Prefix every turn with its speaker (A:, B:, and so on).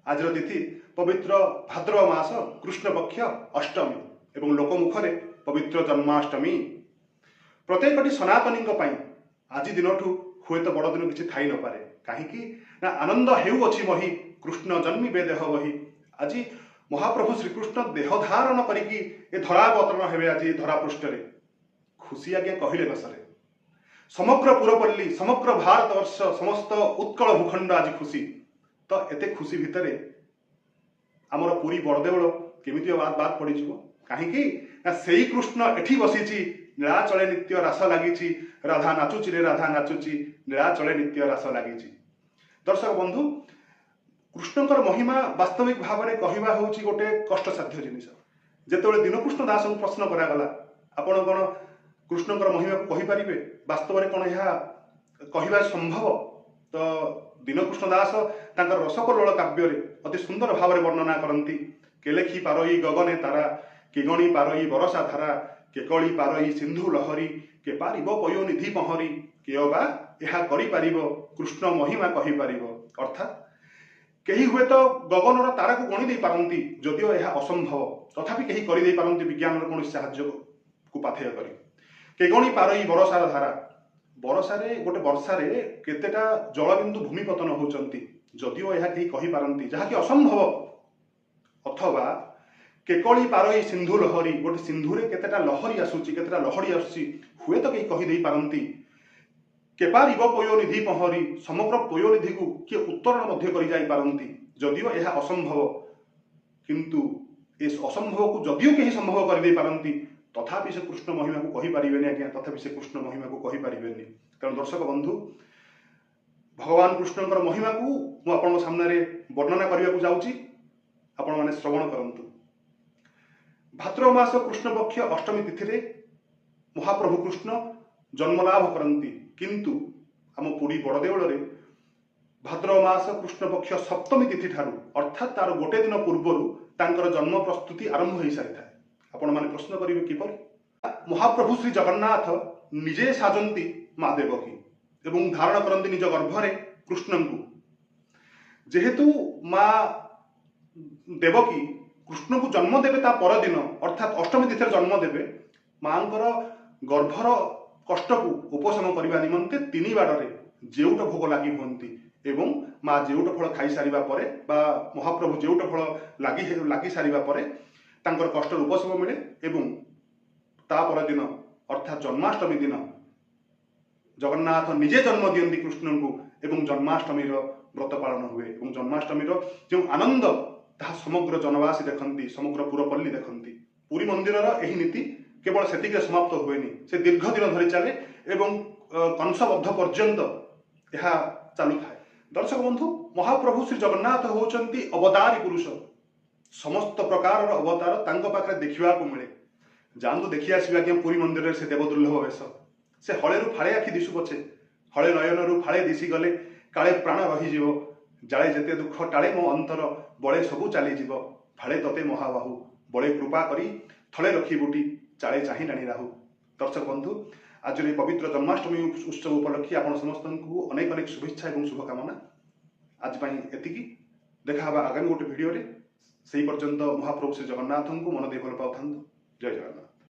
A: ଆଜିର ତିଥି ପବିତ୍ର ଭାଦ୍ରବ ମାସ କୃଷ୍ଣପକ୍ଷ ଅଷ୍ଟମୀ ଏବଂ ଲୋକମୁଖରେ ପବିତ୍ର ଜନ୍ମାଷ୍ଟମୀ। ପ୍ରତ୍ୟେକଟି ସନାତନୀଙ୍କ ପାଇଁ ଆଜି ଦିନଠୁ ହୁଏତ ବଡ଼ ଦିନ କିଛି ଥାଇ ନପାରେ। କାହିଁକି ନା ଆନନ୍ଦ ହେଉଅଛି ମହି, କୃଷ୍ଣ ଜନ୍ମିବେ ଦେହ ବହି। ଆଜି ମହାପ୍ରଭୁ ଶ୍ରୀକୃଷ୍ଣ ଦେହ ଧାରଣ କରିକି ଏ ଧରାବତରଣ ହେବେ ଆଜି ଏ ଧରା ପୃଷ୍ଠରେ। ଖୁସି ଆଜ୍ଞା କହିଲେ ନ ସରେ। ସମଗ୍ର ପୁରପଲ୍ଲୀ, ସମଗ୍ର ଭାରତବର୍ଷ, ସମସ୍ତ ଉତ୍କଳ ଭୂଖଣ୍ଡ ଆଜି ଖୁସି। ତ ଏତେ ଖୁସି ଭିତରେ ଆମର ପୁରୀ ବଡ଼ଦେଉଳ କେମିତି ବାଦ ବାଦ ପଡ଼ିଯିବ? କାହିଁକି ନା ସେଇ କୃଷ୍ଣ ଏଠି ବସିଛି, ନୀଳାଚଳେ ନିତ୍ୟ ରାସ ଲାଗିଛି, ରାଧା ନାଚୁଛି ରେ ରାଧା ନାଚୁଛି, ନୀଳାଚଳେ ନିତ୍ୟ ରାସ ଲାଗିଛି। ଦର୍ଶକ ବନ୍ଧୁ, କୃଷ୍ଣଙ୍କର ମହିମା ବାସ୍ତବିକ ଭାବରେ କହିବା ହେଉଛି ଗୋଟେ କଷ୍ଟସାଧ୍ୟ ଜିନିଷ। ଯେତେବେଳେ ଦୀନକୃଷ୍ଣ ଦାସଙ୍କୁ ପ୍ରଶ୍ନ କରାଗଲା, ଆପଣ କ'ଣ କୃଷ୍ଣଙ୍କର ମହିମାକୁ କହିପାରିବେ? ବାସ୍ତବରେ କ'ଣ ଏହା କହିବା ସମ୍ଭବ? ତ ଦୀନକୃଷ୍ଣ ଦାସ ତାଙ୍କର ରସକଲ୍ଲୋଳ କାବ୍ୟରେ ଅତି ସୁନ୍ଦର ଭାବରେ ବର୍ଣ୍ଣନା କରନ୍ତି, କେ ଲେଖି ପାରଇ ଗଗନେ ତାରା, କେ ଗଣି ପାରଇ ବରଷା ଧାରା, କେ କଳି ପାରଇ ସିନ୍ଧୁ ଲହରୀ, କେ ପାରିବ ପୟୋନିଧି ପହଁରି, କେ ଅବା ଏହା କରିପାରିବ, କୃଷ୍ଣ ମହିମା କହିପାରିବ। ଅର୍ଥାତ୍ କେହି ହୁଏତ ଗଗନର ତାରାକୁ ଗଣି ଦେଇପାରନ୍ତି, ଯଦିଓ ଏହା ଅସମ୍ଭବ, ତଥାପି କେହି କରିଦେଇ ପାରନ୍ତି ବିଜ୍ଞାନର କୌଣସି ସାହାଯ୍ୟକୁ ପାଥେୟ କରି। କେ ଗଣି ପାରଇ ବରଷାର ଧାରା, ବରଷାରେ ଗୋଟେ ବର୍ଷାରେ କେତେଟା ଜଳବିନ୍ଦୁ ଭୂମି ପତନ ହେଉଛନ୍ତି, ଯଦିଓ ଏହା କେହି କହିପାରନ୍ତି, ଯାହାକି ଅସମ୍ଭବ। ଅଥବା କେକଳି ପାରଇ ସିନ୍ଧୁ ଲହରୀ, ଗୋଟେ ସିନ୍ଧୁରେ କେତେଟା ଲହରୀ ଆସୁଛି, କେତେଟା ଲହଡ଼ି ଆସୁଛି, ହୁଏତ କେହି କହିଦେଇ ପାରନ୍ତି। କେପାରିବ ପୟୋନିଧି ପହଁରି, ସମଗ୍ର ପୟୋନିଧିକୁ କିଏ ଉତ୍ତରଣ ମଧ୍ୟ କରି ଯାଇପାରନ୍ତି, ଯଦିଓ ଏହା ଅସମ୍ଭବ। କିନ୍ତୁ ଏ ଅସମ୍ଭବକୁ ଯଦିଓ କେହି ସମ୍ଭବ କରିଦେଇ ପାରନ୍ତି, ତଥାପି ସେ କୃଷ୍ଣ ମହିମାକୁ କହିପାରିବେନି ଆଜ୍ଞା, ତଥାପି ସେ କୃଷ୍ଣ ମହିମାକୁ କହିପାରିବେନି। ତେଣୁ ଦର୍ଶକ ବନ୍ଧୁ, ଭଗବାନ କୃଷ୍ଣଙ୍କର ମହିମାକୁ ମୁଁ ଆପଣଙ୍କ ସାମ୍ନାରେ ବର୍ଣ୍ଣନା କରିବାକୁ ଯାଉଛି, ଆପଣମାନେ ଶ୍ରବଣ କରନ୍ତୁ। ଭାଦ୍ରବ ମାସ କୃଷ୍ଣପକ୍ଷ ଅଷ୍ଟମୀ ତିଥିରେ ମହାପ୍ରଭୁ କୃଷ୍ଣ ଜନ୍ମଲାଭ କରନ୍ତି। କିନ୍ତୁ ଆମ ପୁରୀ ବଡ଼ଦେଉଳରେ ଭାଦ୍ରବ ମାସ କୃଷ୍ଣପକ୍ଷ ସପ୍ତମୀ ତିଥି ଠାରୁ, ଅର୍ଥାତ୍ ତାର ଗୋଟେ ଦିନ ପୂର୍ବରୁ ତାଙ୍କର ଜନ୍ମ ପ୍ରସ୍ତୁତି ଆରମ୍ଭ ହୋଇସାରିଥାଏ। ଆପଣମାନେ ପ୍ରଶ୍ନ କରିବେ କିପରି? ମହାପ୍ରଭୁ ଶ୍ରୀ ଜଗନ୍ନାଥ ନିଜେ ସାଜନ୍ତି ମା ଦେବକୀ ଏବଂ ଧାରଣ କରନ୍ତି ନିଜ ଗର୍ଭରେ କୃଷ୍ଣଙ୍କୁ। ଯେହେତୁ ମା ଦେବକୀ କୃଷ୍ଣଙ୍କୁ ଜନ୍ମ ଦେବେ ତା ପରଦିନ, ଅର୍ଥାତ୍ ଅଷ୍ଟମୀ ତିଥିରେ ଜନ୍ମ ଦେବେ, ମାଙ୍କର ଗର୍ଭର କଷ୍ଟକୁ ଉପଶମ କରିବା ନିମନ୍ତେ ତିନି ବାଡ଼ରେ ଜେଉଟ ଭୋଗ ଲାଗି ହୁଅନ୍ତି ଏବଂ ମା ଜେଉଟ ଫଳ ଖାଇସାରିବା ପରେ ବା ମହାପ୍ରଭୁ ଜେଉଟ ଫଳ ଲାଗି ସାରିବା ପରେ ତାଙ୍କର କଷ୍ଟର ଉପଶମ ମିଳେ ଏବଂ ତା ପରଦିନ ଅର୍ଥାତ୍ ଜନ୍ମାଷ୍ଟମୀ ଦିନ ଜଗନ୍ନାଥ ନିଜେ ଜନ୍ମ ଦିଅନ୍ତି କୃଷ୍ଣଙ୍କୁ ଏବଂ ଜନ୍ମାଷ୍ଟମୀର ବ୍ରତ ପାଳନ ହୁଏ ଏବଂ ଜନ୍ମାଷ୍ଟମୀର ଯେଉଁ ଆନନ୍ଦ ତାହା ସମଗ୍ର ଜନବାସୀ ଦେଖନ୍ତି, ସମଗ୍ର ପୁରପଲ୍ଲୀ ଦେଖନ୍ତି। ପୁରୀ ମନ୍ଦିରର ଏହି ନୀତି କେବଳ ସେତିକିରେ ସମାପ୍ତ ହୁଏନି, ସେ ଦୀର୍ଘ ଦିନ ଧରି ଚାଲେ ଏବଂ କଂସବଦ୍ଧ ପର୍ଯ୍ୟନ୍ତ ଏହା ଚାଲୁଥାଏ। ଦର୍ଶକ ବନ୍ଧୁ, ମହାପ୍ରଭୁ ଶ୍ରୀ ଜଗନ୍ନାଥ ହେଉଛନ୍ତି ଅବତାରୀ ପୁରୁଷ। ସମସ୍ତ ପ୍ରକାରର ଅବତାର ତାଙ୍କ ପାଖରେ ଦେଖିବାକୁ ମିଳେ। ଯାଆନ୍ତୁ ଦେଖି ଆସିବେ ଆଜ୍ଞା ପୁରୀ ମନ୍ଦିରରେ ସେ ଦେବଦୁର୍ଲଭ ବେଶ। ସେ ହଳେରୁ ଫାଳେ ଆଖି ଦିଶୁ ପଛେ, ହଳେ ନୟନରୁ ଫାଳେ ଦିଶିଗଲେ କାଳେ ପ୍ରାଣ ରହିଯିବ, ଜାଳେ ଯେତେ ଦୁଃଖ ଟାଳେ ମୋ ଅନ୍ତର, ବଳେ ସବୁ ଚାଲିଯିବ, ଫାଳେ ତତେ ମହାବାହୁ ବଳେ କୃପା କରି ଥଳେ ରଖିବୁଟି, ଚାଳେ ଚାହିଁଲାଣି ରାହୁ। ଦର୍ଶକ ବନ୍ଧୁ, ଆଜିର ଏହି ପବିତ୍ର ଜନ୍ମାଷ୍ଟମୀ ଉତ୍ସବ ଉପଲକ୍ଷେ ଆପଣ ସମସ୍ତଙ୍କୁ ଅନେକ ଅନେକ ଶୁଭେଚ୍ଛା ଏବଂ ଶୁଭକାମନା। ଆଜି ପାଇଁ ଏତିକି, ଦେଖା ହେବା ଆଗାମୀ ଗୋଟେ ଭିଡ଼ିଓରେ। ସେଇ ପର୍ଯ୍ୟନ୍ତ ମହାପ୍ରଭୁ ଶ୍ରୀ ଜଗନ୍ନାଥଙ୍କୁ ମନ ଦେଇ ଭଲ ପାଉଥାନ୍ତୁ। ଜୟ ଜଗନ୍ନାଥ।